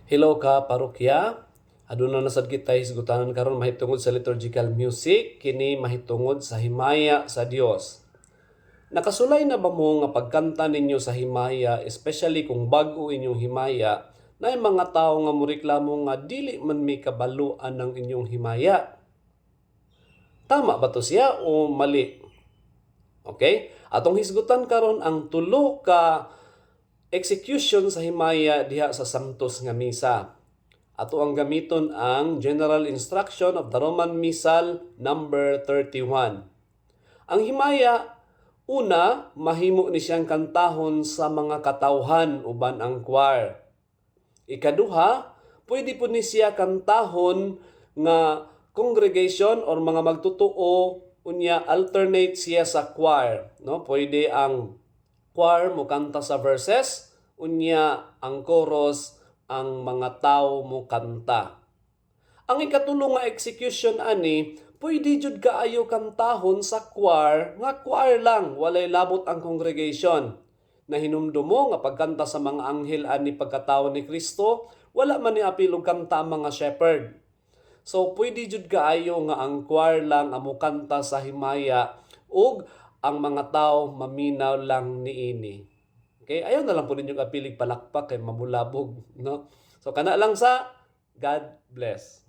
Hello ka parokya. Aduna na sad kita hisgutanan karon mahitungod sa liturgical music, kini mahitungod sa himaya sa Dios. Nakasulay na ba mo nga pagkanta ninyo sa himaya, especially kung bag-o inyong himaya, naay mga tawo nga moreklamo nga dili man mi kabalo-an ng inyong himaya? Tama ba to siya o mali? Okay? Atong hisgutan karon ang tulo ka execution sa himaya diha sa Santos nga Misa. Ato ang gamiton ang General Instruction of the Roman Missal number 31. Ang himaya, una, mahimo ni siyang kantahon sa mga katawhan uban ang choir. Ikaduha, pwede po ni siya kantahon nga congregation or mga magtotoo, unya alternate siya sa choir, no? Pwede ang choir mo kanta sa verses, unya ang chorus ang mga tao mo kanta. Ang ikatulo nga execution ani, pwede jud kaayo kantahon sa choir, nga choir lang, walay labot ang congregation. Nahinumdum mo nga pagkanta sa mga anghel ani pagkatawo ni Kristo, wala man ni apil og kanta ang mga shepherd. So pwede jud kaayo nga ang choir lang ang mokanta sa himaya ug ang mga tao maminaw lang niini. Okay, ayaw na lang po ninyong apilig palakpak kay mabulabog, no? So kana lang sa. God bless.